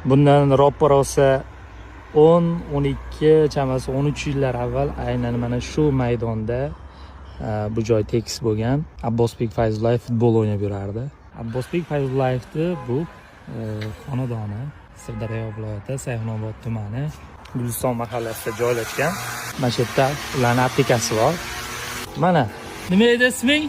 Bundan roppa rosa 10, 12 chamasi, 13 yillar avval aynan mana shu maydonda, bu joy tekis bo'lgan. Abbosbek Fayzullayev futbol o'ynab yurardi. Abbosbek Fayzullayevni bu xonadoni Sirdaryo viloyati, Sayxunobod tumani, Guliston mahallasida joylashgan. Mana shu yerda ularni aptekasi bor. Mana, nima edi isming?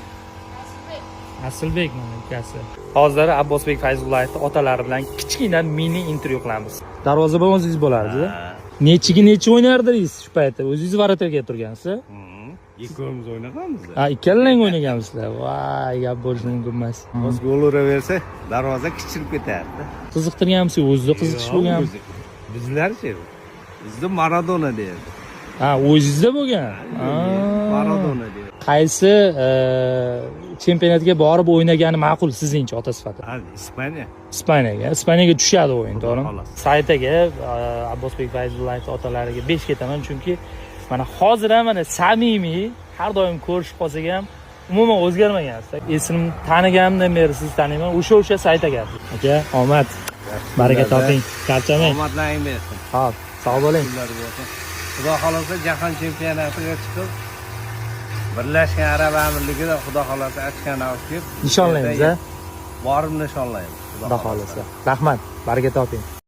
Asilbek, mana ukasi. Hozir Abbosbek Fayzullayevni otalari bilan kichkina mini intervyu qilamiz. Darvozabon o'zingiz bo'lardi. Nechiga necha o'ynardingiz shu paytda? O'zingiz вратарь ga turgansiz? Ikkovimiz o'ynaganmiz. Ha, ikkalang o'ynaganmisizlar. Voy, gap bo'lishi mumkin emas. Biz gol uraversa, darvoza kichirib ketardi. Qiziqtirganmisiz? O'zida qiziqish bo'lgan. Bizlarchi? Bizda Maradona derdi. Ha, o'zingizda bo'lgan. Ha. Maradona derdi. Qaysi chempionatga borib o'ynagani ma'qul sizningcha, ota sifatida? Ha, Ispaniya. Ispaniyaga. Ispaniyaga tushadi o'yin, Xudo to'g'rimi? xohlasa. Said aka, Abbosbek Fayzullayevni otalariga 5 ketaman, chunki mana hozir ham mana samimiy, har doim ko'rishib qolsak ham umuman o'zgarmagansiz. Esim taniganimdan beri sizni taniyman. O'sha Said aka. Aka, omad. Baraka toping. Charchamang. Omadlaring bersin. Xo'p, sog' bo'ling. Kunlar bo'lsin. Xudo xohlasa, jahon chempionatiga chiqib, Birlashgan Arab Amirligida, Xudo xohlasa, ochgan olib kelib Nishonlaymiz, a? Borib nishonlaymiz. Xudo xohlasa. Rahmat. Baraka toping.